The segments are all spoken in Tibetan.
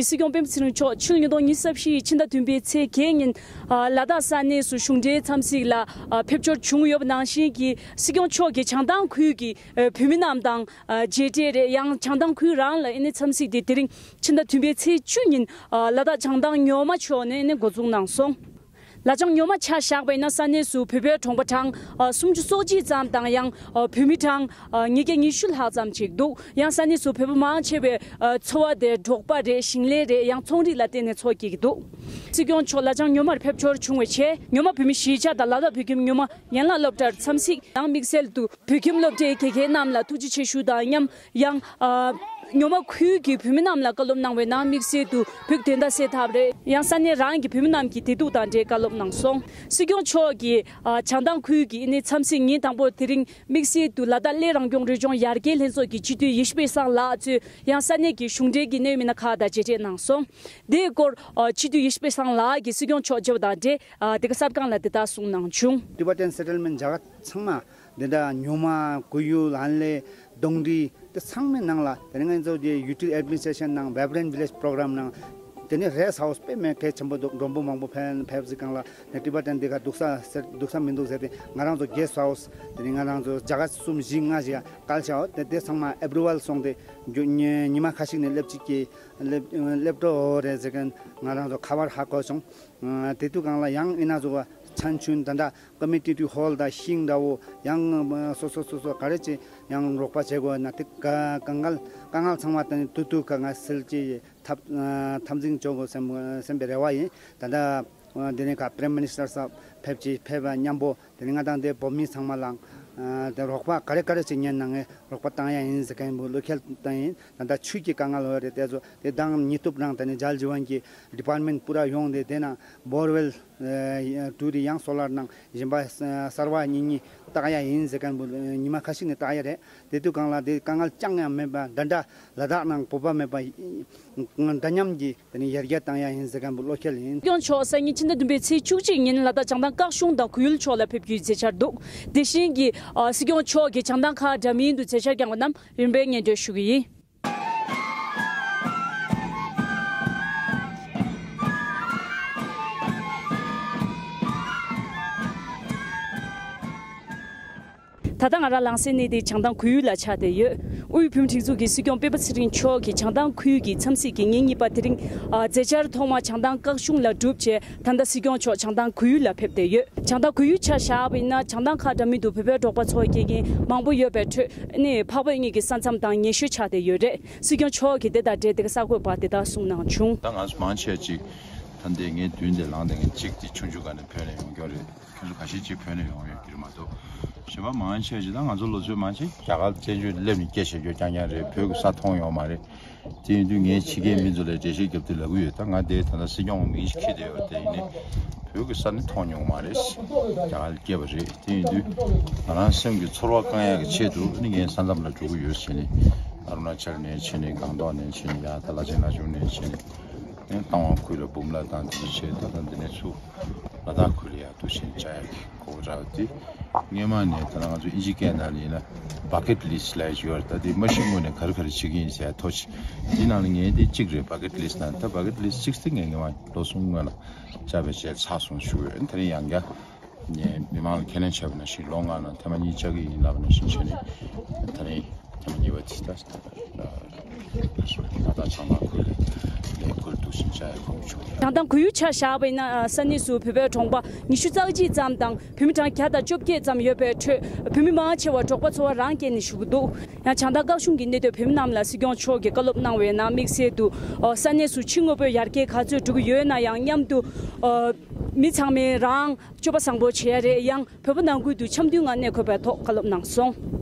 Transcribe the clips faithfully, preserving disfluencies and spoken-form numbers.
སྲིད་སྐྱོང་སྤེན་པ་ཚེ་རིང་མཆོག་ཕྱི་ལོ་ཉིས་སྟོང་ཉི་ཤུ་རྩ་བཞི་ཕྱི་ཟླ་བདུན་པའི་ཚེས་བརྒྱད་ཉིན་ལ་དྭགས་ས་གནས་སུ་གཞུང་འབྲེལ་འཚམས་གཟིགས་ལ་ཕེབས་འབྱོར་བྱུང་ཡོད་པ་ནང་བཞིན་གྱི་སྲིད་སྐྱོང་མཆོག་གིས་བྱང་ཐང་ཁུལ་གྱི་བོད་མི་རྣམས་དང་མཇལ་འཕྲད་རེད། ཡང་བྱང་ཐང་ཁུལ་རང་ལ་ཨ་ནི་འཚམས་གཟིགས་དེ་དེ་རིང་ཕྱི་ཟླ་བདུན་པའི་ཚེས་བཅུ་ཉིན་ལ་དྭགས་བྱང་ཐང་ཉོ་མ་ཕྱོགས་ནས་ཨ་ནི་འགོ་འཛུགས་གནང་སོང་། ལ་བྱང་ཉོ་མ་ཆ་བཞག་པ་ཡིན་ན་ས་གནས་སུ་བོད་པའི་གྲོང་པ་གྲངས་སུམ་ཅུ་སོ་གཅིག་ཙམ་དང་ཡང་བོད་མི་གྲངས་ཉིས་བརྒྱ་ཉི་ཤུ་ལྷག་ཙམ་ཅིག་འདུག་ཡང་ས་གནས་སུ་བོད་པ་མང་ཆེ་བའི་འཚོ་བ་དེ་འབྲོག་པ་རེད། ཞིང་ལས་རེད། ཡང་ཚོང་རིགས་ལ་བརྟེན་ནས་འཚོ་སྐྱེལ་གྱི་འདུག་སྲིད་སྐྱོང་མཆོག་ལ་བྱང་ཉོ་མར་ཕེབས་འབྱོར་བྱུང་བའི་རྗེས་ཉོ་མ་བོད་མི་གཞིས་ཆགས་དང་ལ་དྭགས་བོད་ཁྱིམ་ཉོ་མ་ཡན་ལག་སློབ་གྲྭར་འཚམས་གཟིགས་དང་དམིགས་བསལ་དུ་བོད་ཁྱིམ་སློབ་གྲྭའི་དགེ་རྒན་རྣམས་ལ་ཐུགས་རྗེ་ཆེ་ཞུ་དང་མཉམ་ཡང་ཉོ་མ་ཁུལ་གྱི་བོད་མི་རྣམས་ལ་བཀའ་སློབ་གནང་བའི་ནང་དམིགས་བསལ་དུ་བོད་ཀྱི་བདེན་མཐའ་གསལ་ཐབས་རེད། ཡང་ས་གནས་རང་གི་བོད་མི་རྣམས་ཀྱི་བདེ་སྡུག་དང་འབྲེལ་བཀའ་སློབ་གནང་སོང་། སྲིད་སྐྱོང་མཆོག་གིས་བྱང་ཐང་ཁུལ་གྱི་ཨ་ནི་འཚམས་གཟིགས་ཉིན་དང་པོར་དེ་རིང་དམིགས་བསལ་དུ་ལ་དྭགས་གླེ་རང་སྐྱོང་རི་ལྗོངས་ཡར་རྒྱས་ལྷན་ཚོགས་ཀྱི་སྤྱི་འཐུས་ཡེ་ཤེས་པ་སངས་ལགས་གཙོས་ཡང་ས་གནས་ཀྱི་གཞུང་འབྲེལ་གྱི་གནད་ཡོད་མི་སྣ་ཁག་དང་མཇལ་འཕྲད་གནང་སོང་། དེའི་སྐོར་སྤྱི་འཐུས་ཡེ་ཤེས་པ་སངས་ལགས་ཀྱིས་སྲིད་སྐྱོང་མཆོག་མཇལ་བ་དང་འབྲེལ་དེ་ག་གསར་ཁང་ལ་དེ་ལྟར་གསུངས་གནང་བྱུང་། Tibetan Settlement རྒྱ་གར་ཚང་མ་འདི་འདྲ་ཉོ་མ་ཁོར་ཡུག་ལ་ལས་གདོང་འདྲི་དེ་ཚང་མའི་ནང་ལ་དེ་ནས་ང་ཚོ་དེ་Youth Administration ནང་Vibrant Village Program ནང་དེ་ནས་Rest House དཔེ་མེད་གལ་ཆེན་པོ་འདུག་མགྲོན་པོ་མང་པོ་ཕེབས་ཕེབས་སྲིད་གང་ལ་ནས་Tibetan འདི་ག་འདུག་ས་ཟེར་འདུག་ས་མི་འདུག་ཟེར་ཏེ་ང་རང་ཚོ་Guest House དེ་ནས་ང་རང་ཚོ་རྒྱ་གར་གསུམ་བཞི་ལྔ་ཞིག་བཀལ་བྱའོ། དེ་དེ་ཚང་མ་Approval སོང་སྟེ་རྒྱུ་ཉི་ཉི་མ་ཁ་ཤས་ནས་སླེབས་ཅིག་གི་སླེབས་སླེབས་འགྲོ་རེད་ཟེར་མཁན་ང་རང་ཚོ་ཁ་པར་ཧ་གོ་སོང་། དེ་དུས་གང་ལ་ཡང་ཨི་ན་ཚོ་བ་ཆན་ཆུན་ད་ལྟ་Community Hall དང་ཤིང་འདྲ་བོ་ཡང་སོ་སོ་སོ་སོ་ག་རེ་ཅི་ཡང་རོགས་པ་བྱེད་དགོས་ན་དེ་ག་དཀའ་ངལ་དཀའ་ངལ་ཚང་མ་དེ་ནི་དུ་དུ་ག་ང་སེལ་ཅི་འཐབ་འཐབ་འཛིང་བྱོ་དགོས་སེམས་སེམས་པའི་རེ་བ་ཡིན། ད་ལྟ་འདི་ནས་ཁ་Prime Minister སབ་ཕེབས་ཅི་ཕེབས་པ་མཉམ་པོ་དེ་ནི་ང་དང་དེ་བོད་མི་ཚང་མ་ལང་དེ་རོགས་པ་ག་རེ་ག་རེ་ཅི་ཉན་ན་ངས་རོགས་པ་བཏང་ཡ་ཡིན་ཟེར་མཁན་བུ་བློ་ཁེལ་བཏང་ཡིན། ད་ལྟ་ཆུ་གི་དཀའ་ངལ་ཡོད་རེད། དེ་ཚོ་དེ་དང་ཉི་གཏུབ་རང་དེ་ནི་Jal Jeevan གི་Department པུ་ར་ཡོང་དེ་དེ་ན་Borewell དྲུག་དེ་ཡང་Solar ནང་གཞན་པ་གསར་བ་གཉིས་གཉིས་བཏགས་ཡ་ཡིན་ཟེར་མཁན་བུ་ཉི་མ་ཁ་ཤས་ནས་བཏགས་ཡ་རེད། དེ་དུས་གང་ལ་དེ་དཀའ་ངལ་ཅང་ཡང་མེད་པ་འདྲ་འདྲ་ལ་དྭགས་ནང་བོད་པ་མེད་པ་འདྲ་མཉམ་གྱི་དེ་ནི་ཡར་རྒྱས་བཏང་ཡ་ཡིན་ཟེར་མཁན་བུ་བློ་ཁེལ་ཡིན། སྐྱོང་མཆོག་སང་ཉིན་ཕྱི་ཟླ་བདུན་པའི་ཚེས་བཅུ་གཅིག་ཉིན་ལ་དྭགས་བྱང་ཐང་བཀག་གཞུང་དང་གོ་ཡུལ་ཕྱོགས་ལ་ཕེབས་རྒྱུའི་མཛད་འཆར་འདུག་དེ་བཞིན་གྱི་སྲིད་སྐྱོང་མཆོག་གིས་བྱང་ཐང་ཁག་འདྲ་མིན་དུ་མཛད་འཆར་བསྐྱངས་པ་རྣམས་རིམ་པས་སྙན་སྒྲོན་ཞུ་གི་ཡིན། ད་ལྟ་ང་རང་ལངས་སའི་གནས་དེ་བྱང་ཐང་གོ་ཡུལ་ལ་ཆགས་བསྡད་ཡོད། དབུས་བོད་མིའི་སྒྲིག་འཛུགས་ཀྱི་སྲིད་སྐྱོང་སྤེན་པ་ཚེ་རིང་མཆོག་གིས་བྱང་ཐང་ཁུལ་གྱི་འཚམས་གཟིགས་ཀྱི་ཉིན་གཉིས་པ་དེ་རིང་མཛད་འཆར་ཐོག་མ་བྱང་ཐང་བཀག་གཞུང་ལ་གྲུབ་རྗེས་ད་ལྟ་སྲིད་སྐྱོང་མཆོག་བྱང་ཐང་གོ་ཡུལ་ལ་ཕེབས་བསྡད་ཡོད། བྱང་ཐང་གོ་ཡུལ་ཆ་བཞག་པ་ཡིན་ན་བྱང་ཐང་ཁག་འདྲ་མིན་དུ་བོད་པའི་འབྲོག་པ་འཚོ་བ་སྐྱེལ་མཁན་མང་པོ་ཡོད་པའི་ཁྲོད་ནས་འཕགས་བོད་གཉིས་ཀྱི་ས་མཚམས་དང་ཉེ་ཤོས་ཆགས་བསྡད་ཡོད་རེད། སྲིད་སྐྱོང་མཆོག་གིས་དེ་དང་འབྲེལ་དེ་ག་གསར་འགོད་པར་དེ་ལྟར་གསུངས་གནང་བྱུང་། ད་ང་ཚོ་མང་ཆེ་ཅིག་ད་ལྟའི་ངའི་མདུན་དེ་ལངས་བསྡད་མཁན་གཅིག་དེ་ཆུང་ཆུང་སྒང་ནས་བོད་ནས་ཡོང་མཁན་རེད། ཁྱོད་ཚོ་ཁ་ཤས་ཅིག་བོད་ནས་ཡོང་ཡོད་ཀྱི་རེད་མ་གཏོགས། གཞན་པ་མང་ཆེ་ཅིག་ད་ང་ཚོ་ལོ་ཚོད་མང་ཆེ་རྒྱ་གར་བཙན་བྱོལ་སླེབས་ནས་སྐད་ཆ་བརྗོད་རྐྱང་རྐྱང་རེད། བོད་ཀྱི་ས་མཐོང་ཡོད་མ་རེད། དེ་ཡིན་དུས་ངས་ཕྱི་རྒྱལ་མི་ཚོ་ལ་འགྲེལ་བཤད་རྒྱབ་དུས་ལབ་ཀྱི་ཡོད། ད་ང་དེ་ད་ལྟ་སྲིད་སྐྱོང་མིང་ཞིག་འཁྱེར་བསྡད་ཡོད། དེ་ཡིན་ནའི་བོད་ཀྱི་ས་ནི་མཐོང་མྱོང་མ་རེད། རྒྱ་གར་ལ་སྐྱེས་པ་རེད། དེ་ཡིན་དུས་ང་རང་སེམས་ཀྱི་ཚོར་བ་བསྐང་ཡག་གི་ཆེད་དུ་ནི་ངས་ས་མཚམས་ལ་འགྲོ་གི་ཡོད་བྱས་ནས། ཨ་རུ་ན་ཅལ་ནས་བྱས་ནས་སྒང་ཏོག་ནས་བྱས་ནས་ཡང་ད་ལ་ཆེན་ལ་ཆུང་ནས་བྱས་ནས་ནས་རྟ་དབང་ཁུལ་ལ་འབུམ་ལ་དང་དེ་བྱས་ད་ལྟ་འདི་ནས་ཚུར། ལ་དྭགས་ཁུལ་ལ་ཡར་འདུག་སེ་བཅར་ཡག་གི་གོ་སྐབས་རག་དེ། སྔོན་མ་ནས་ད་ལྟ་ང་ཚོ་ཨིན་ཇི་སྐད་ནང་ལ་ཡིན་ན་bucket list ལབ་ཡག་ཅིག་ཡོད་རེད། ད་དེ་མ་ཤེས་སྔོན་ནས་ག་རེ་ག་རེ་བྱེད་ཀྱི་ཡིན་ཟེར་ཡག་ཐོ་ཆེ། དེ་ནང་ལ་ངའི་དེ་གཅིག་རེད། bucket list ནང་ད་bucket list གཅིག་དེ་ངས་སྔོན་མ་ལོ་གསུམ་སྔོན་ལ་བཅར་བའི་རྗེས་ཚར་སོང་ཞུ་ཡོད། དེ་རིང་ཡང་བསྐྱར་ངས་མི་མང་ལ་ཁས་ལེན་བྱས་པ་ནང་བཞིན་ལོ་ལྔ་ནང་ཐེངས་མ་གཉིས་བཅར་གྱི་ཡིན་ལབ་པ་ནང་བཞིན་བྱས་ནས་དེ་རིང་ཐེངས་མ་གཉིས་པ་དེ་ད། ད་ལྟ་བྱང་ཐང་ཁུལ་ལ་ལས་འགུལ་འདུག་སེ་བཅར་ཡག་གོ་སྐབས་བྱུང་། བྱང་ཐང་ཁོར་ཡུག་ཆ་བཞག་པ་ཡིན་ན་ས་གནས་སུ་བོད་པའི་གྲོང་པ་ཉི་ཤུ་རྩ་གཅིག་ཙམ་དང་བོད་མི་གྲངས་བརྒྱ་དང་བཅོ་བརྒྱད་ཙམ་ཡོད་པའི་ཁྲོད་བོད་མི་མང་ཆེ་བ་འབྲོག་པ་འཚོ་བ་རང་སྐྱེལ་ནས་བཞུགས་ཀྱི་འདུག་ཡང་བྱང་ཐང་བཀག་གཞུང་གི་གནད་དོན་བོད་མི་རྣམས་ལ་སྲིད་སྐྱོང་མཆོག་གིས་བཀའ་སློབ་གནང་བའི་ནང་དམིགས་བསལ་དུ་ས་གནས་སུ་ཕྱི་དངོས་པོའི་ཡར་རྒྱས་ག་ཚོད་འགྲོ་གི་ཡོད་ན་ཡང་མཉམ་དུ་མི་ཚང་མས་རང་སྤྱོད་པ་བཟང་པོ་བྱེད་ཡ་རེད། ཡང་བོད་པ་ནང་ཁུལ་དུ་འཆམ་མཐུན་ངང་གནས་དགོས་པའི་ཐོག་བཀའ་སློབ་གནང་སོང་།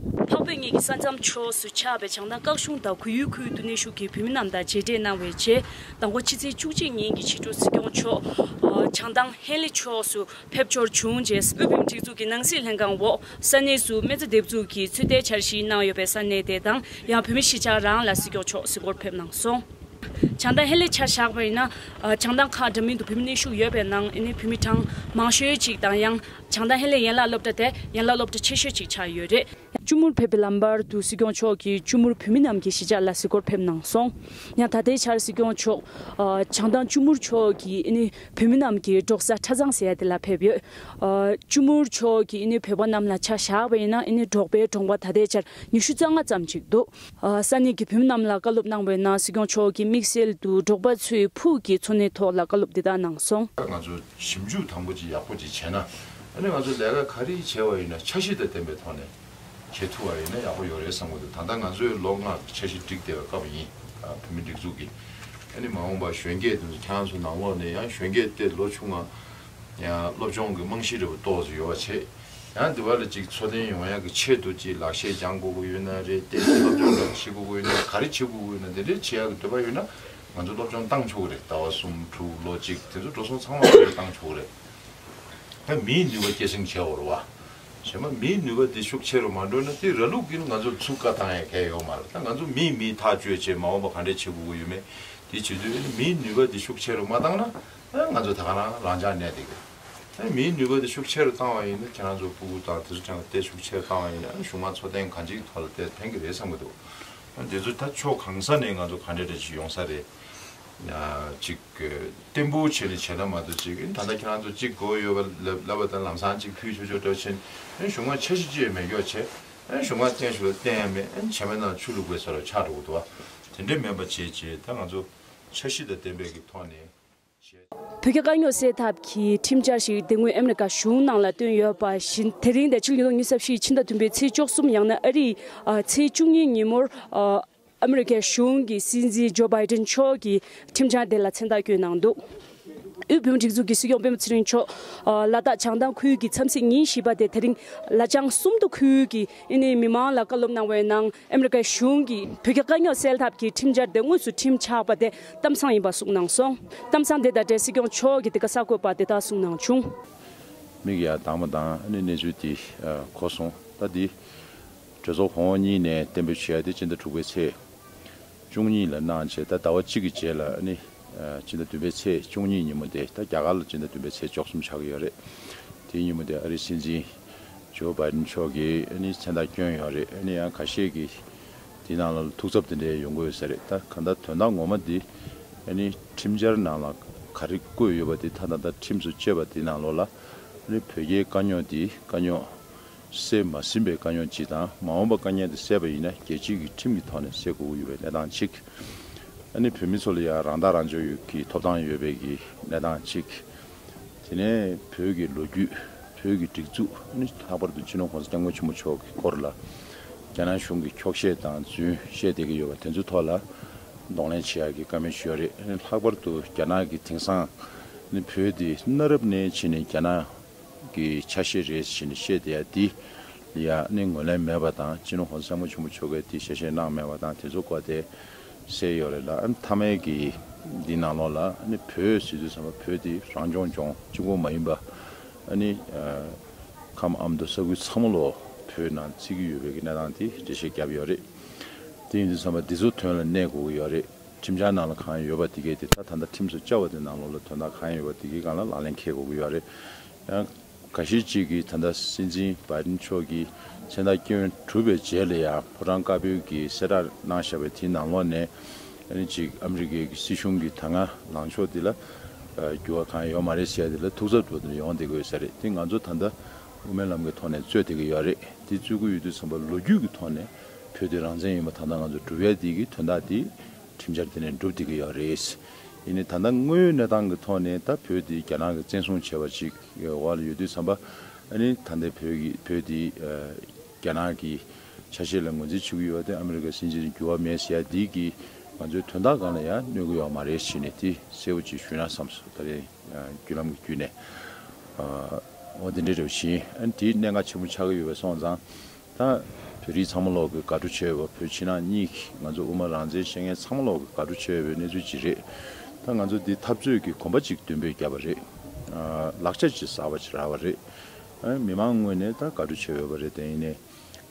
འཕགས་བོད་གཉིས་ཀྱི་ས་མཚམས་ཕྱོགས་སུ་ཆགས་པའི་བྱང་ཐང་བཀག་གཞུང་དང་གོ་ཡུལ་ཁུལ་དུ་གནས་བཞུགས་ཀྱི་བོད་མི་རྣམས་དང་མཇལ་འཕྲད་གནང་བའི་རྗེས་མདང་དགོང་ཕྱི་ཚེས་བཅུ་གཅིག་ཉིན་གྱི་ཕྱི་དྲོ་སྲིད་སྐྱོང་མཆོག་བྱང་ཐང་ཧན་ལི་ཕྱོགས་སུ་ཕེབས་འབྱོར་བྱུང་རྗེས་དབུས་བོད་མིའི་སྒྲིག་འཛུགས་ཀྱི་ནང་སྲིད་ལྷན་ཁང་འོག་ས་གནས་སུ་སྨན་རྩྭ་འདེབས་འཛུགས་ཀྱི་ཚོད་ལྟའི་འཆར་གཞི་གནང་ཡོད་པའི་ས་གནས་དེ་དང་ཡང་བོད་མི་གཞིས་ཆགས་རང་ལ་སྲིད་སྐྱོང་མཆོག་གཟིགས་སྐོར་ཕེབས་གནང་སོང་། བྱང་ཐང་ཧན་ལི་ཆ་བཞག་པ་ཡིན་ན། བྱང་ཐང་ཁག་འདྲ་མིན་དུ་བོད་མི་གནས་བཞུགས་ཡོད་པའི་ནང་ཨ་ནི་བོད་མི་གྲངས་མང་ཤོས་ཅིག་དང་ཡང་ བྱང་ཐང་ཧེ་ལས་ཡན་ལག་སློབ་གྲྭ་དེ་ཡན་ལག་སློབ་གྲྭ་ཆེ་ཤོས་ཅིག་ཆགས་ཡོད་རེད། ཅུ་མུར་ཕེབས་པའི་ལམ་བར་དུ་སྲིད་སྐྱོང་མཆོག་གིས་ཅུ་མུར་བོད་མི་རྣམས་ཀྱི་གཞིས་ཆགས་ལ་གཟིགས་སྐོར་ཕེབས་གནང་སོང་། ཡང་ད་ལྟའི་ཆར་སྲིད་སྐྱོང་མཆོག་ཨ་བྱང་ཐང་ཅུ་མུར་ཕྱོགས་ཀྱི་ཨ་ནི་བོད་མི་རྣམས་ཀྱི་འབྲོག་ས་ཁྲ་ཚང་ཟེར་ཡ་དེ་ལ་ཕེབས་ཡོད། ཨ་ཅུ་མུར་ཕྱོགས་ཀྱི་ཨ་ནི་བོད་པ་རྣམས་ལ་ཆ་བཞག་པ་ཡིན་ན་ཨ་ནི་འབྲོག་པའི་གྲོང་པ་ད་ལྟའི་ཆར་ཉི་ཤུ་རྩ་ལྔ་ཙམ་ཅིག་འདུག་ཨ་ས་གནས་ཀྱི་བོད་མི་རྣམས་ལ་བཀའ་སློབ་གནང་བའི་ནང་སྲིད་སྐྱོང་མཆོག་གིས་དམིགས་བསལ་དུ་འབྲོག་པ་ཚོའི་ཕུགས་ཀྱི་འཚོ་གནས་ཐོག་ལ་བཀའ་སློབ་འདི་ལྟར་གནང་སོང་། ང་ཚོ་ཞིབ་འཇུག་དང་པོ་ཅིག་ཡག་པོ་ཅིག་བྱས་ན། ཨ་ནི་ང་ཚོ་ལས་ཀ་ག་རེ་བྱས་པ་ཡིན་ན་འཆར་གཞི་དང་ལྡན་པའི་ཐོག་ནས་བྱེད་ཐུབ་པ་ཡིན་ན་ཡག་པོ་ཡོད་རེད་བསམ་གྱི་འདུག་ད་ལྟ་ང་ཚོས་ལོ་ལྔ་འཆར་གཞི་བསྒྲིགས་བསྡད་པའི་སྐབས་ཡིན། ཨ་བོད་མི་སྒྲིག་འཛུགས་ཀྱི། ཨ་ནི་མ་འོངས་པ་གཞོན་སྐྱེས་དེ་ཚོ་ཁྱེད་རང་ཚོ་ནང་ལོགས་ནས་ཡང་གཞོན་སྐྱེས་དེ་ལོ་ཆུང་ང་ཡང་སློབ་སྦྱོང་གི་རྨང་གཞི་འདྲ་པོ་ཏོག་ཙམ་ཡོད་པ་བྱས། ཡང་འདི་བ་ལ་ཅིག་འཚོ་རྟེན་ཡོང་ཡག་གི་ཆེད་དུ་ཅིག་ལག་ཤེས་སྦྱང་དགོས་ཀྱི་ཡོད་ན་རེད། ལྟད་མོ་སློབ་སྦྱོང་འདྲ་བྱེད་དགོས་ཀྱི་ཡོད་ན་ག་རེ་བྱེད་དགོས་ཀྱི་ཡོད་ན་དེ་འདྲའི་བྱེད་ཡག་གི་འདོད་པ་ཡོད་ན་ང་ཚོ་སློབ་སྦྱོང་བཏང་ཆོག་གི་རེད། ཟླ་བ་གསུམ་དྲུག་ལོ་གཅིག་དེ་ཚོ་འགྲོ་སོང་ཚང་མ་ང་ཚོས་བཏང་ཆོག་གི་རེད། ད་མིའི་ནུས་པ་སྐྱེད་སྲིང་བྱེད་དགོས་རེད་བ། གཞན་པ་མིའི་ནུས་པ་འདི་ཤུགས་ཆེ་རུ་མ་འགྲོ་ན་དེ་ར་ལུག་གིས་ང་ཚོར་ཚུར་བཀའ་བཏང་ཡ་གང་ཡང་ཡོད་མ་རེད། ད་ང་ཚོ་མིས་མི་ཐག་གཅོད་བྱས་མ་འོངས་པ་ག་འདྲས་བྱེད་དགོས་ཀྱི་ཡོད་མེད་དེ་བྱེད་དུས་མིའི་ནུས་པ་འདི་ཤུགས་ཆེ་རུ་མ་བཏང་ན་ང་ཚོ་ད་ག་རང་རང་འཇགས་གནས་བསྡད་ཀྱི་རེད། མིའི་ནུས་པ་འདི་ཤུགས་ཆེ་རུ་བཏང་བ་ཡིན་ན་ཁྱེད་རང་ཚོ་སྤུ་གུ་དང་དེ་ཚོ་ཀྱང་དེ་ཤུགས་ཆེ་རུ་བཏང་བ་ཡིན་ན་གཞུང་མང་འཚོ་རྟེན་གང་ཅིའི་ཐོག་ལ་དེ་ཕན་གྱི་རེད་བསམ་གྱི་འདུག་དེ་ཚོ་ད་ཕྱོགས་གང་ས་ནས་ང་ཚོ་ག་འདྲ་འདྲ་ཞིག་ཡོང་ས་རེད། ཅིག་བརྟན་པོ་བྱས་ནས་བྱས་ན་མ་གཏོགས་ཅིག་ད་ལྟ་ཁྱེད་རང་ཚོ་གཅིག་དགོས་ཡོད་པ་ལབ་ལབ་པ་དང་ལམ་སང་གཅིག་ཕུལ་ཆོག་ཆོག་འདྲ་བྱས་ནས་གཞུང་མང་འཆར་གཞི་ཅིག་ཡང་མེད་སྐྱོ་བྱས། གཞུང་མང་བརྟན་ཞིག་ལ་བརྟན་ཡང་མེད། བྱས་མེད་ནང་ཆུ་བླུགས་པའི་ས་རུ་ཆགས་འགྲོ་གི་འདུག་བ། དེ་འདྲས་མེད་པ་བྱས་བྱས་ད་ང་ཚོ་འཆར་གཞི་དང་ལྡན་པའི་གི་ཐོག་ནས་བྱས། བོད་རྒྱ་དཀའ་རྙོག་སེལ་ཐབས་ཀྱི་ཁྲིམས་འཆར་ཞིག་དེ་སྔོན་ཨ་མི་རི་ཀ་གཞུང་ནང་ལ་བཏོན་ཡོད་པ་བཞིན་དེ་རིང་དང་ཕྱི་ལོ་ཉིས་སྟོང་ཉི་ཤུ་རྩ་བཞི་ཕྱི་ཟླ་བདུན་པའི་ཚེས་བཅུ་གསུམ་ཡང་ན་ཨ་རིའི་ཨ་ཚེས་བཅུ་གཉིས་ཉིན་མོར་ཨ་ཨ་མི་རི་ཀའི་གཞུང་གི་སྲིད་འཛིན་ཇོ་བྷའི་ཏན་མཆོག་གིས་ཁྲིམས་འཆར་དེ་ལ་མཚན་རྟགས་བསྐྱོན་གནང་འདུག་དབུས་བོད་མིའི་སྒྲིག་འཛུགས་ཀྱི་སྲིད་སྐྱོང་སྤེན་པ་ཚེ་རིང་མཆོག་ཨ་ལ་དྭགས་བྱང་ཐང་ཁུལ་གྱི་འཚམས་གཟིགས་ཉིན་བཞི་པ་དེ་དེ་རིང་ལ་ལྗང་སུམ་མདོ་ཁུལ་གྱི་ཨ་ནི་མི་མང་ལ་བཀའ་སློབ་གནང་བའི་ནང་ཨ་མི་རི་ཀའི་གཞུང་གིས་བོད་རྒྱ་དཀའ་རྙོག་སེལ་ཐབས་ཀྱི་ཁྲིམས་འཆར་དེ་དངོས་སུ་ཁྲིམས་ཆགས་པ་དེ་གཏམ་བཟང་ཡིན་པ་གསུངས་གནང་སོང་། གཏམ་བཟང་དེ་དང་འབྲེལ་སྲིད་སྐྱོང་མཆོག་གིས་དེ་ག་གསར་འགོད་པར་དེ་ལྟར་གསུངས་གནང་བྱུང་། མིག་ཡར་གདངས་པ་དང་ཨ་ནི་གནས་ཚུལ་དེ་གོ་སོང་། ད་འདི་གྲོས་ཚོགས་གོང་འོག་གཉིས་ནས་གཏན་འབེབས་བྱས་ཏེ་སྤྱི་ཟླ་དྲུག་པའི་ཚེས་བཅུ་གཉིས་ལ་གནང་བྱས། ད་ཟླ་བ་གཅིག་གི་རྗེས་ལ་ཨ་ནི་སྤྱི་ཟླ་བདུན་པའི་ཚེས་བཅུ་གཉིས་ཉིན་མོ་དེ་ད་རྒྱ་གར་ལ་སྤྱི་ཟླ་བདུན་པའི་ཚེས་བཅུ་གསུམ་ཆགས་ཀྱི་ཡོད་རེད། དེའི་ཉིན་མོ་དེ་ཨ་རིའི་སྲིད་འཛིན་ཇོ་བྷའི་ཏན་མཆོག་གིས་ཨ་ནི་མཚན་རྟགས་བསྐྱོན་ཡོད་རེད། ཨ་ནི་ཡང་ཁ་ཤས་ཀྱིས་དེའི་ནང་ལ་ཐུགས་འཚབ་དེ་འདྲ་ཡོང་གི་ཡོད་ས་རེད། ད་གང་ལྟར་དོན་དག་ངོ་མ་འདི་ཨ་ནི་ཁྲིམས་འཆར་ནང་ལ་ག་རེ་བཀོད་ཡོད་པ་དེ་ད་ད་ལྟ་ཁྲིམས་སུ་བཅད་པ་དེའི་ནང་ལོགས་ལ་ཨ་ནི་བོད་རྒྱའི་དཀའ་རྙོག་འདི་དཀའ་རྙོག་སེལ་མ་ཟིན་པའི་དཀའ་རྙོག་ཅིག་དང་། མ་འོངས་པ་དཀའ་ངལ་དེ་སེལ་བ་ཡིན་ན་རྒྱལ་སྤྱིའི་གི་ཁྲིམས་ཀྱི་ཐོག་ནས་སེལ་དགོས་ཀྱི་ཡོད་པའི་གནས་སྟངས་གཅིག་ཨ་ནི་བོད་མི་ཚོ་ལ་ཡང་རང་ཐག་རང་གཅོད་ཀྱི་ཐོབ་ཐང་ཡོད་པའི་གི་གནས་སྟངས་གཅིག་དེ་ནས་བོད་ཀྱི་ལོ་རྒྱུས། བོད་ཀྱི་སྒྲིག་འཛུགས། ཨ་ནི་ལྷག་པར་དུ་སྤྱི་ནོར་གོང་ས་སྐྱབས་མགོན་ཆེན་པོ་མཆོག་གི་སྐོར་ལ་རྒྱ་ནག་གཞུང་གིས་འཁྱོག་བཤད་དང་རྫུན་བཤད་བསྡད་ཀྱི་ཡོད་པ་དེ་ཚོའི་ཐོག་ལ་གདོང་ལེན་བྱེད་ཡག་གི་བཀའ་མོལ་ཞུས་ཡོད་རེད། ཨ་ནི་ལྷག་པར་དུ་རྒྱ་ནག་གིས་དེང་སང་ཨ་ནི་བོད་འདི་གནའ་རབས་ནས་བྱས་ནས་རྒྱ་ནག་གི་ཆ་ཤས་རེད་ཟེར་ནས་བཤད་བསྡད་ཡ་འདི་ལ་ཡ་ནི་ངོས་ལེན་མེད་པ་དང་། སྤྱི་ནོར་གོང་ས་སྐྱབས་མགོན་ཆེན་པོ་མཆོག་གིས་འདི་ཞལ་བཞེས་གནང་མེད་པ་དང་། དེ་ཚོ་སྐོར་དེ་གསལ་ཡོད་རེད་ལ། ཨ་ནི་མཐའ་མའི་གི་འདི་ནང་ལོགས་ལ་ཨ་ནི་བོད་ཟེར་དུས་ཙམ་པ་བོད་འདི་རང་སྐྱོང་ལྗོངས་གཅིག་པོ་མ་ཡིན་པ། ཨ་ནི་ཁམས་ཨ་མདོ་ས་ཁུལ་ཚང་མ་ལོ་བོད་ནང་བརྩི་གི་ཡོད་པའི་གི་གནས་སྟངས་དེ་འགྲེལ་བཤད་བརྒྱབ་ཡོད་རེད། དེ་ཡིན་དུས་ཙམ་པ་འདི་ཚོ་དོན་ལ་གནས་དགོས་ཀྱི་ཡོད་རེད། ཁྲིམས་འཆར་ནང་ལ་གང་ཡོད་པ་དེ་གས་དེ་ད་ད་ལྟ་ཁྲིམས་སུ་བཅའ་བ་དེ་ནང་ལོགས་ལ་དོན་དག་གང་ཡོད་པ་དེ་གའི་སྒང་ལ་ལག་ལེན་འཁེལ་དགོས་ཀྱི་ཡོད་རེད། ཡང་འགའ་ཤས་ཅིག་གིས་ད་ལྟ་སྲིད་འཛིན་བྷའི་ཏན་མཆོག་གིས་མཚན་རྟགས་བསྐྱོན་གྲུབ་པའི་རྗེས་ལ་ཡང་ཕོ་བྲང་དཀར་པོའི་གི་གསལ་བསྒྲགས་གནང་བཞག་པའི་དེའི་ནང་ལོགས་ནས་ཨ་ནི་ཅིག་ཨ་མི་རི་ཀའི་གི་སྲིད་གཞུང་གི་ད་སྔ་ལངས་ཕྱོགས་འདི་ལ་འགྱུར་བ་གང་ཡོད་མ་རེད་ཟེར་ཡ་དེ་ལ་ཐུགས་འཚབ་འགྲོ་དེ་ཡོང་བསྡད་ཀྱི་ཡོད་ས་རེད། དེ་ང་ཚོ་ད་ལྟ་དབུ་མའི་ལམ་གྱི་ཐོག་ནས་རྩོད་བསྡད་ཀྱི་ཡོད་རེད། དེ་རྩོད་ཀྱི་ཡོད་དུས་ཙམ་པ་ལོ་རྒྱུས་ཀྱི་ཐོག་ནས་བོད་དེ་རང་བཙན་ཡིན་པ་ད་ལྟ་ང་ཚོ་སྒྲུབ་ཡ་དེ་གི་དོན་དག་དེ་ཁྲིམས་འཆར་དེ་ནས་འགྲུབ་བསྡད་ཀྱི་ཡོད་རེད། ཡིན་ནའི་ད་ལྟ་དངོས་ཡོད་གནས་སྟངས་ཀྱི་ཐོག་ནས་ད་བོད་དེ་རྒྱ་ནག་གིས་བཙན་བཟུང་བྱས་པ་ཅིག་འོག་ལ་ཡོད་དུས་ཙམ་པ། ཨ་ནི་ད་ལྟའི་བོད་ཀྱི་བོད་དེ་རྒྱ་ནག་གི་ཆ་ཤས་ལ་ངོས་འཛིན་བྱེད་ཀྱི་ཡོད་དེ། ཨ་མི་རི་ཀ་སྲིད་འཛིན་འགྱུར་བ་མེད་ཟེར་ཡ་དེ་གིས་ང་ཚོའི་དོན་དག་སྒང་ལ་ཡང་གནོད་ཀྱི་ཡོད་མ་རེད་ཟེར་ནས་དེ་གསལ་པོ་ཅིག་ཞུས་ན་བསམས་སོང་། ད་རེས་བརྒྱུད་ལམ་གྱི་བརྒྱུད་ནས། འོ་དེ་འདྲ་རེད་བཞིན། ཨ་ནི་དེའི་གནད་འགག་ཆེན་པོ་ཆགས་ཀྱི་ཡོད་པ་སོང་ཙང་། ད་བོད་རིགས་ཚང་མ་ལོག་གི་དགའ་སྤྲོ་བྱེད་འོས་པ། བོད་ཕྱི་ནང་གཉིས་ཀྱི་ང་ཚོ་དབུ་མ་རང་བཙན་བཤད་མཁན་ཚང་མ་ལོག་གི་དགའ་སྤྲོ་བྱེད་འོས་པའི་གནས་ཚུལ་ཅིག་རེད། ད་ང་ཚོ་འདི་འཐབ་རྩོད་ཀྱི་གོམ་པ་ཅིག་མདུན་སྤོས་བརྒྱབ་པ་རེད། ལག་ཆ་ཅིག་གསར་པ་ཅིག་རག་པ་རེད། མི་མང་ངོས་ནས་ད་དགའ་སྤྲོ་བྱེད་འོས་པ་རེད། དེ་ཡིན་ནའི་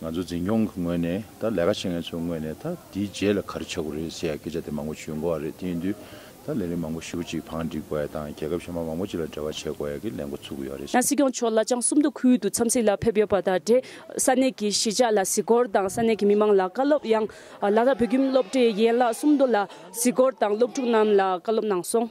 ང་ཚོ་འཛིན་སྐྱོང་གི་ངོས་ནས་ད་ལས་ཀ་བྱེད་མཁན་ཚོའི་ངོས་ནས་ད་འདིའི་རྗེས་ལ་ག་རེ་ཆགས་ཀྱི་རེད་ཟེར་ཡ་སྐད་ཆ་དེ་མང་པོ་ཞིག་ཡོང་གི་ཡོད་རེད། དེ་ཡིན་དུས་ ད་ལས་རིམ་མང་པོ་ཞེ་པོ་ཅིག་བང་སྒྲིག་དགོས་ཡ་དང་རྒྱལ་ཁབ་གཞན་པ་མང་པོ་ཅིག་ལ་འབྲེལ་བ་བྱེད་དགོས་ཡ་གི་ལས་འགོ་ཚུགས་ཀྱི་ཡོད་རེད། ཡང་སྲིད་སྐྱོང་མཆོག་ལ་ལྕང་སུམ་མདོ་ཁུལ་དུ་འཚམས་གཟིགས་ལ་ཕེབས་ཡོད་པ་དང་འབྲེལ་ས་གནས་ཀྱི་གཞིས་ཆགས་ལ་གཟིགས་སྐོར་དང་ས་གནས་ཀྱི་མི་མང་ལ་བཀའ་སློབ། ཡང་ལ་དྭགས་བོད་ཁྱིམ་སློབ་གྲྭའི་ཡན་ལག་སུམ་མདོ་ལ་གཟིགས་སྐོར་དང་སློབ་ཕྲུག་རྣམས་ལ་བཀའ་སློབ་གནང་སོང་།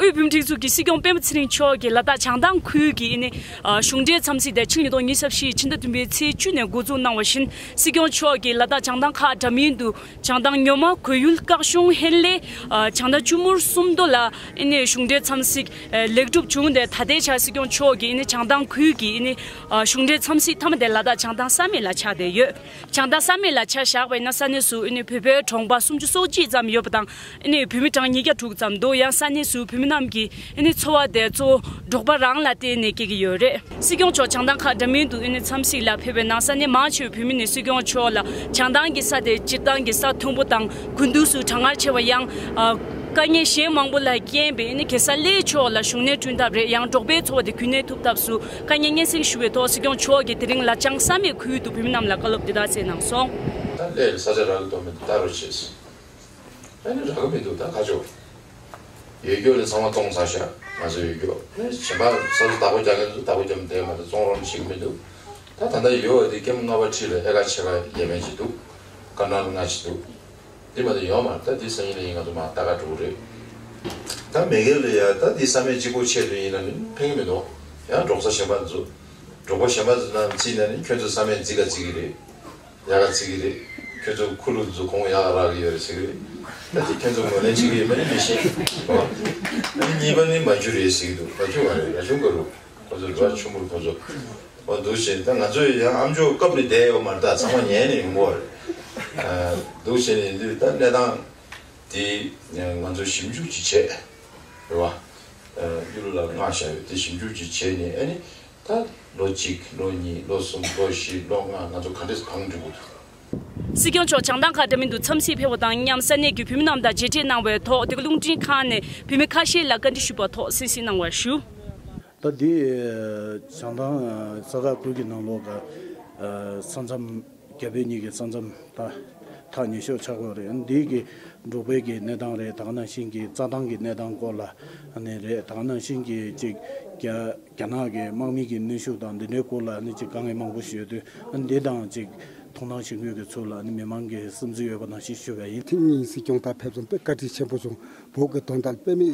དབུས་བོད་མིའི་སྒྲིག་འཛུགས་ཀྱི་སྲིད་སྐྱོང་སྤེན་པ་ཚེ་རིང་མཆོག་གིས་ལ་དྭགས་བྱང་ཐང་ཁུལ་གྱི་ཨ་ནི་གཞུང་འབྲེལ་འཚམས་གཟིགས་དེ་ཕྱི་ལོ་ཉིས་སྟོང་ཉི་ཤུ་རྩ་བཞི་ཕྱི་ཟླ་བདུན་པའི་ཚེས་བཅུ་ནས་འགོ་འཛུགས་གནང་བ་བཞིན། སྲིད་སྐྱོང་མཆོག་གིས་ལ་དྭགས་བྱང་ཐང་ཁག་འདྲ་མིན་དུ་བྱང་ཐང་ཉོ་མ། གོས་ཡུལ། སྐག་གཞུང་། ཧན་ལེ། བྱང་ཐང་ཆུ་མུར་སུམ་མདོ་ལ་ཨ་ནི་གཞུང་འབྲེལ་འཚམས་གཟིགས་ལེགས་གྲུབ་བྱུང་སྟེ། ད་ལྟའི་ཆར་སྲིད་སྐྱོང་མཆོག་གིས་ཨ་ནི་བྱང་ཐང་ཁུལ་གྱི་ཨ་ནི་གཞུང་འབྲེལ་འཚམས་གཟིགས་མཐའ་མ་དེ་ལ་དྭགས་བྱང་ཐང་ས་མིག་ལ་ཆགས་བསྡད་ཡོད། བྱང་ཐང་ས་མིག་ལ་ཆ་བཞག་པ་ཡིན་ན་ས་གནས་སུ་ཨ་ནི་བོད་པའི་གྲོང་པ་སུམ་ཅུ་སོ་གཅིག་ཙམ་ཡོད་པ་དང་། ཨ་ནི་བོད་མི་གྲངས་ཉིས་བརྒྱ་དྲུག་ཙམ་འདུག། ཡང་ས་གནས་སུ་བོད་མི་རྣམས་ཀྱི་ཨ་ནི་འཚོ་བ་དེ་གཙོ་བོ་འབྲོག་པ་རང་ལ་བརྟེན་ནས་སྐྱེལ་གྱི་ཡོད་རེད། སྲིད་སྐྱོང་མཆོག་བྱང་ཐང་ཁག་འདྲ་མིན་དུ་ཨ་ནི་འཚམས་གཟིགས་ལ་ཕེབས་པའི་ནང་ས་གནས་མང་ཆེ་བའི་བོད་མི་ནས་སྲིད་སྐྱོང་མཆོག་ལ་བྱང་ཐང་གི་ས་དེ་སྤྱིར་བཏང་གི་ས་མཐོན་པོ་དང་། དགུན་དུས་སུ་གྲང་ངར་ཆེ་བ། ཡང་ཨ་དཀའ་ངལ་གཞན་མང་པོ་ལ་རྐྱེན་པས་ཨ་ནི་གེ་སར་རྩེ་ཕྱོགས་ལ་བཞུགས་གནས་བསྐྲུན་ཐབས་རེད། ཡང་འབྲོག་པའི་འཚོ་བ་དེ་རྒྱུན་གནས་ཐུབ་ཐབས་སུ་དཀའ་ངལ་སྙན་སེང་ཞུ་བའི་ཐོག་སྲིད་སྐྱོང་མཆོག་གིས་དེ་རིང་ལ་ལྕང་ས་མིག་ཁུལ་དུ་བོད་མི་རྣམས་ལ་བཀའ་སློབ་འདི་ལྟར་སྩལ་གནང་སོང་། ད་ལས་ས་ཆ་རག་གི་འདུག་མི་འདུག་ལྟ་རོགས་བྱེད། ཨ་ནི་རག་གི་མི་འདུག་ད་ཁ་ཕྱོགས། ཡོད་རྒྱུ་ལས་ཚང་མ་སྟོང་ཚར་ཤག་ང་ཚོ་ཡོད་རྒྱུ། ཨ་ནི་གཞན་པ་ས་ཆ་བདག་པོ་རྒྱག་མཁན་ཚོ་བདག་པོ་རྒྱབ་བསྡད་མ་གཏོགས་བཙོང་རོགས་བྱེད་ཀྱི་མི་འདུག། ད་ད་ལྟ་ཡོད་པ་དེ་ཀེམ་ལྔ་པ་འཁྲིས་ལ་ཨེ་ཀར་ཕྱེད་ཀ་ཡས་མས་ཅིག་འདུག། ཀ་ནལ་ལྔ་ཅིག་འདུག། དེ་མ་གཏོགས་ཡོད་མ་རེད། ད་དེ་སང་ཉིན་ལ་ཡིན་ང་ཚོ་མར་ལྟ་ག་འགྲོ་གི་རེད། ད་མེ་གེ་ལ་ཡ་ད་དེ་ས་མིག་གཅིག་པོ་ཆེད་དུ་ཡིན་ན་ནི་ཕན་གི་མི་འདུག། ཡང་འབྲོག་ས་གཞན་པ་ཚོ། འབྲོག་པ་གཞན་པ་ཚོ་ནང་བརྩིས་ན་ནི་ཁྱོད་ཚོ་ས་མིག་བརྩི་ག་བརྩི་གི་རེད། ཡག་ག་བརྩི་གི་རེད། ཁྱོད་ཚོ་ཁུ་ལུ་ཚོ་གོང་ཡག་ག་རག་གི་ཡོད་རེད་ཟེར་གི་རེད། ད་དེ་ཁྱོད་ཚོ་ངོས་ལེན་བྱེད་ཀྱི་ཡོད་མེད་ནི་མི་ཤེས། ཨ་ནི་གཉིས་པ་ནི་མ་འཇུ་རེད་ཟེར་གི་འདུག། མ་འཇུ་བ་རེད། ར་ཆུང་ག་རུ། ཁོ་ཚོ་རུ་བ་ཆུང་མུར་ཁོ་ཚོ། འོ་འདུག་བྱས་ད་ང་ཚོ་ཡང་ཨ་མཆོག་སྐབས་ནས་བསྡད་ཡོད་མ་རེད། ད་ཚང་མ་ཉན་ནས་ཡོང་གི་རེད། འདུག་བྱས་ནས་ཡིན་དུས་ད་གནས་སྟངས་དེ་ང་ཚོ་ཞིབ་འཇུག་ཅིག་བྱས་རེད་བ། གཡུ་ལོ་ལ་མངགས་བཞག་ཡོད། དེ་ཞིབ་འཇུག་ཅིག་བྱས་ནས་ཨ་ནི་ད་ལོ་གཅིག་ལོ་གཉིས་ལོ་གསུམ་ལོ་བཞི་ལོ་ལྔ་ང་ཚོ་ག་འདྲས་བང་སྒྲིག་དགོས་འདུག། སྲིད་སྐྱོང་མཆོག་བྱང་ཐང་ཁག་འདྲ་མིན་དུ་འཚམས་གཟིགས་ཕེབས་པ་དང་མཉམ་ས་གནས་ཀྱི་བོད་མི་རྣམས་དང་མཇལ་འཕྲད་གནང་བའི་ཐོག་དེ་ག་རླུང་འཕྲིན་ཁང་ནས་བོད་མི་ཁ་ཤས་ལ་བཀའ་འདྲི་ཞུས་པའི་ཐོག་གསན་གཟིགས་གནང་བར་ཞུ། ད་འདི་བྱང་ཐང་ས་ཁག་ཁུལ་གྱི་ནང་ལོགས་ཀྱི་ས་མཚམས། རྒྱ་བོད་གཉིས་ཀྱི་ས་མཚམས་ད་ཐག་ཉེ་ཤོས་ཆགས་ཀྱི་ཡོད་རེད། འདི་གི་འབྲོག་པའི་གི་གནས་སྟངས་རེད། ད་ག་ནང་བཞིན་གྱི་རྩྭ་ཐང་གི་གནས་སྟངས་སྐོར་ལ་ནི་རེད། ད་ག་ནང་བཞིན་གྱི་ཅིག་རྒྱ་རྒྱ་ནག་གི་དམག་མི་གི་གནོན་ཤུགས་དང་འདི་འདྲའི་སྐོར་ལ་ནི་ཅིག་དཀའ་ངལ་མང་པོ་ཞིག་ཡོད་དུས། འདི་དང་ཅིག་མཐོང་སྣང་བྱེད་མཁན་གྱི་ཚུལ་ལ་ནི་མི་མང་གི་བསམ་ཚུལ་ཡོད་པ་ནང་བཞིན་ཞུ་བ་ཡིན། ཐེངས་གཉིས་སྲིད་སྐྱོང་ད་ཕེབས་སོང་། དཔེ་བཀའ་དྲིན་ཆེན་པོ་བྱུང་། བོད་ཀྱི་དོན་དག་དཔེ་མེད་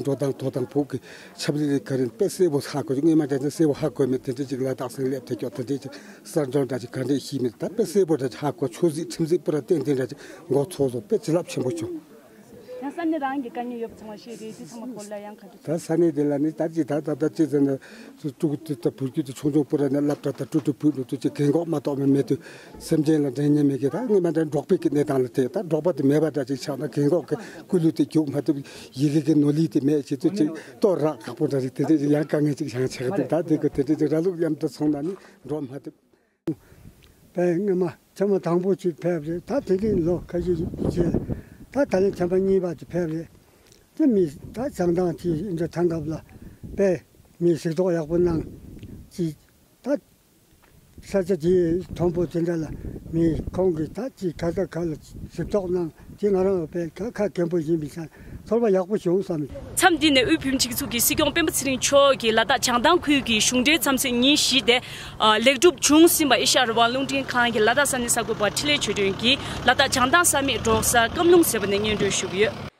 འགྲོ་སྟངས་དོ་དང་བོད་ཀྱི་ཆབ་རིལ་ག་རེ་དཔེ་གསལ་པོ་ཧ་གོ། སྔོན་མ་འདྲ་ཅན་གསལ་པོ་ཧ་གོ་མེད། དེ་འདྲ་ཅིག་ལ་དྭགས་སེང་སླེབས་དེ་སྐྱོ་དེ་འདྲ་ཅིག་གསར་འགྲོ་འདྲ་ཅིག་ག་འདྲ་ཤེས་མེད། ད་དཔེ་གསལ་པོ་འདྲ་ཅིག་ཧ་གོ། ཆོས་སྲིད་ཁྲིམས་སྲིད་པུ་ར་ཏན་ཏན་འདྲ་ཅིག་མགོ་ཚོས་སོང་། དཔེ་བྱིན་རླབས་ཆེན་པོ་བྱུང་། ཡང་ས་གནས་རང་གི་དཀའ་ངལ་ཡོད་པ་ཚང་མ་བཤད་རེད། དེ་ཚང་མ་སྐོར་ལ་ཡང་ག་འདྲ། ད་ས་གནས་དེ་ལ་ནི་ད་ཅི་ད་ད་ད་ཅི་ཟེར་ན་ཕྲུ་གུ་དེ་ད་བུ་རྒྱུད་དེ་ཆུང་ཆུང་པུ་ར་ནས་སློབ་གྲྭ་དང་ཀྲུ་ཀྲུ་བུད་འགྲོ་དུས་ཅི་རྒན་གོག་མ་གཏོགས་མི་མེད་དུས་སེམས་ཅན་ལ་འགྲན་ཉེན་མེད་གི། ད་སྔོན་མ་འདྲ་འབྲོག་པའི་གི་གནས་སྟངས་ལ་དེ་ད་འབྲོག་པ་དེ་མེད་པ་འདྲ་ཅིག་ཆགས་ན་རྒན་གོག་གི་སྐུ་ལུས་དེ་རྒྱུག་མ་ཐུབ། ཡི་གེ་གི་ནོར་ལུག་དེ་མེད་བྱེད་དུས་ཅིག་ལྟོ་རག་ཁག་པོ་འདྲ་ཞིག་དེ་འདྲ་ཅིག་ཡང་དཀའ་ངལ་ཅིག་བྱང་ཆགས་འདུག། ད་དེ་གི་དེ་འདྲ་ཅིག་ར་ལུག་མཉམ་དུ་སོང་ན་ནི་འགྲོ་མ་ཐུབ། པའི་སྔོན་མ་ཆ་མ་དང་པོ་ཅིག་ཕེབས་རེད། ད་དེ་རིང་ལོ་ཁ་ཤས་རྗེས་ད་ད་ལན་ཐེངས་པ་གཉིས་པ་ཅིག་ཕེབས་རེད། དེ་མི་ད་བྱང་ཐང་ཅིག་འདྲ་ཐང་སྐབས་ལ་པའི་མི་ཞིག་ཐོག་ཡག་པོ་གནང་ཅིག། ད་ས་ཆ་དེ་མཐོན་པོ་དེ་འདྲ་ལ་མི་ཁོང་གིས་ད་ཅིག་ག་ས་ག་ལ་ཞིབ་ཐོག་གནང་དེ་ང་རང་པའི་ཁ་ཁ་རྒན་པོ་ཡིན་པའི་ཆ་ཚོར་བ་ཡག་པོ་བྱུང་བསམ། མཚམས་འདི་ནས་དབུས་བོད་མིའི་སྒྲིག་འཛུགས་ཀྱི་སྲིད་སྐྱོང་སྤེན་པ་ཚེ་རིང་མཆོག་གིས་ལ་དྭགས་བྱང་ཐང་ཁུལ་གྱི་གཞུང་འབྲེལ་འཚམས་གཟིགས་ཉིན་བཞི་དེ་ལེགས་གྲུབ་བྱུང་ཟིན་པ་ཨེ་ཤ་ཡ་རང་དབང་རླུང་འཕྲིན་ཁང་གི་ལ་དྭགས་ས་གནས་གསར་འགོད་པ་འཕྲིན་ལས་ཆོས་སྒྲོན་གྱིས་ལ་དྭགས་བྱང་ཐང་ས་མིག་འབྲོག་གསར་སྐམ་ལུང་ཟེར་བ་ནས་སྙན་སྒྲོན་ཞུ་གི་ཡོད།